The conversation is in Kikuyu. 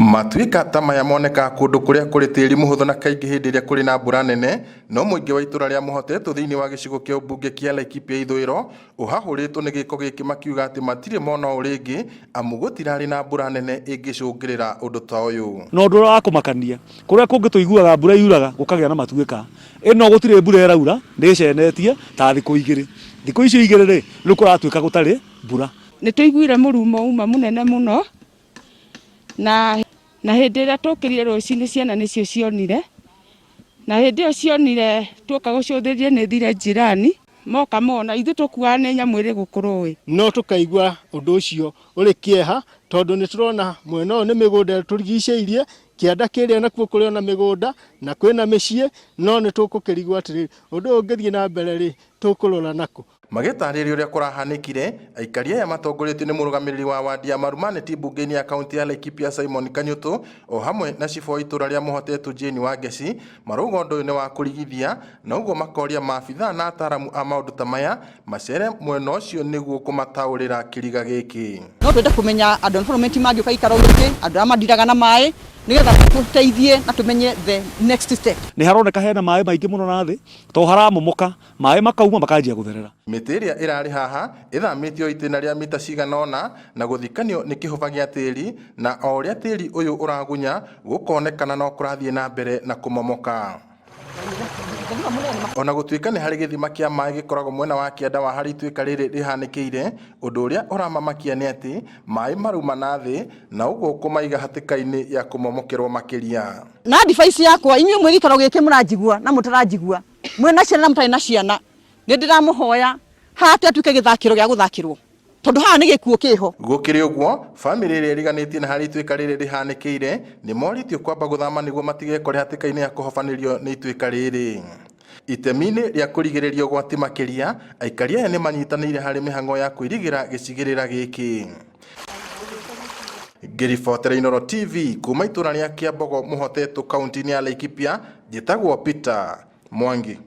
Matuĩka ta maya monekaga kũndũ kũrĩa kũrĩ tĩri mũhũthũ na kaingĩ hĩndĩ ĩrĩa kũrĩ na mbura nene, no mũingĩ wa itũra rĩa Mũhotetwo thĩinĩ wa gĩcigo kĩa ũmbunge kĩa Laikipia ithũĩro ũhahũrĩtwo nĩ gĩko gĩkĩ makiuga atĩ matirĩ mona ũũ rĩngĩ amu gũtirarĩ na mbura nene ĩngĩcũngĩrĩra ũndũ ta ũyũ. Na ũndũ ũrĩa wa kũmakania, kũrĩa kũngĩ tũiguaga mbura yuraga gũkagĩa na matuĩka, ĩno gũtirĩ mbura ĩraura, nĩ ĩcenetie ta thikũ igĩrĩ. Thikũ icio igĩrĩ rĩ, rĩu kũratuĩka gũtarĩ mbura. Nĩ tũiguire mũrumo uma mũnene mũno na na hĩndĩ ĩrĩa tũkĩrire rũcinĩ ciana nĩcio cionire na hĩndĩ ĩyo cionire tuoka gũcũthĩrĩria nĩ thire jirani moka mona ithuĩ tũkuaga nĩ nyamũ ĩrĩ gũkũ rũĩ. No tũkaigua ũndũ ũcio ũrĩ kĩeha tondũ nĩ tũrona mwena ũyũ nĩ mĩgũnda ĩtũrigicĩirie, kĩanda kĩrĩa nakuo kũrĩ ona mĩgũnda na kwĩna mĩciĩ, no nĩ tũkũkĩrigwo atĩrĩrĩ, ũndũ ũyũ ũngĩthiĩ na mbere rĩ, tũkũrora nakũ? Magĩtarĩria ũrĩa kũrahanĩkire, aikari aya matongoretio nĩ mũrũgamĩrĩri wa wandi ya Marumaneti mbunge-inĩ ya kaunti ya Laikipia Simon Kanyutu o hamwe na cibũ wa itũra rĩa Mũhotetu Jane Wangeci marauga ũndũ ũyũ nĩ wa kũrigithia na ũguo makoria maabithaa na ataaramu a maũndũ ta maya macere mwena ũcio nĩguo kũmataũrĩra kĩriga gĩkĩ. No twende kũmenya andũ a environment mangĩũka gĩikaro gĩkĩ, andũ arĩa mandiraga na maĩ, nĩgetha matũteithie na tũmenye the next step. Nĩ haroneka hena maĩ maingĩ mũno na thĩ, tondũ haramomoka, maĩ makauma makanjia gũtherera. Mĩtĩ ĩrĩa ĩrarĩ haha ĩthamĩtio itĩna rĩa mita cigana ũna na gũthikanio nĩ kĩhũba gĩa tĩri na o ũrĩa tĩri ũyũ ũragunya gũkonekana no kũrathiĩ na mbere na kũmomoka. Ona gũtuĩka nĩ harĩ gĩthima kĩa maĩ gĩkoragwo mwena wa kĩanda wa harĩa ituĩka rĩrĩ rĩhanĩkĩire, ũndũ ũrĩa ũramamakia nĩ atĩ maĩ marauma na thĩ na ũguo kũmaiga hatĩka-inĩ ya kũmomokerwo makĩria. Na advice yakwa inyuĩ mwĩ gĩikaro gĩkĩ mũranjigua na mũtaranjigua mwĩ na ciana na mũtarĩ na ciana nĩ ndĩramũhoya haha tiatuĩke gĩthakĩro gĩa gũthakĩrwo tondũ haha nĩ gĩkuũ kĩho. Gũkĩrĩ ũguo, bamĩrĩ ĩrĩa ĩriganĩtie na harĩa ituĩka rĩrĩ rĩhanĩkĩire nĩ morĩtio kwamba gũthama nĩguo matigekore hatĩka-inĩ ya kũhobanĩrio nĩ ituĩka rĩrĩ. Itemi-inĩ rĩa kũrigĩrĩria ũgwati makĩria, aikari aya nĩ manyitanĩire harĩ mĩhang'o ya kũirigĩra gĩcigĩrĩra gĩkĩ. Ngĩribotera Inooro TV kuma itũra rĩa Kĩambogo Mũhotetwo kaunti-inĩ ya Laikipia, njĩtagwo Peter Mwangi.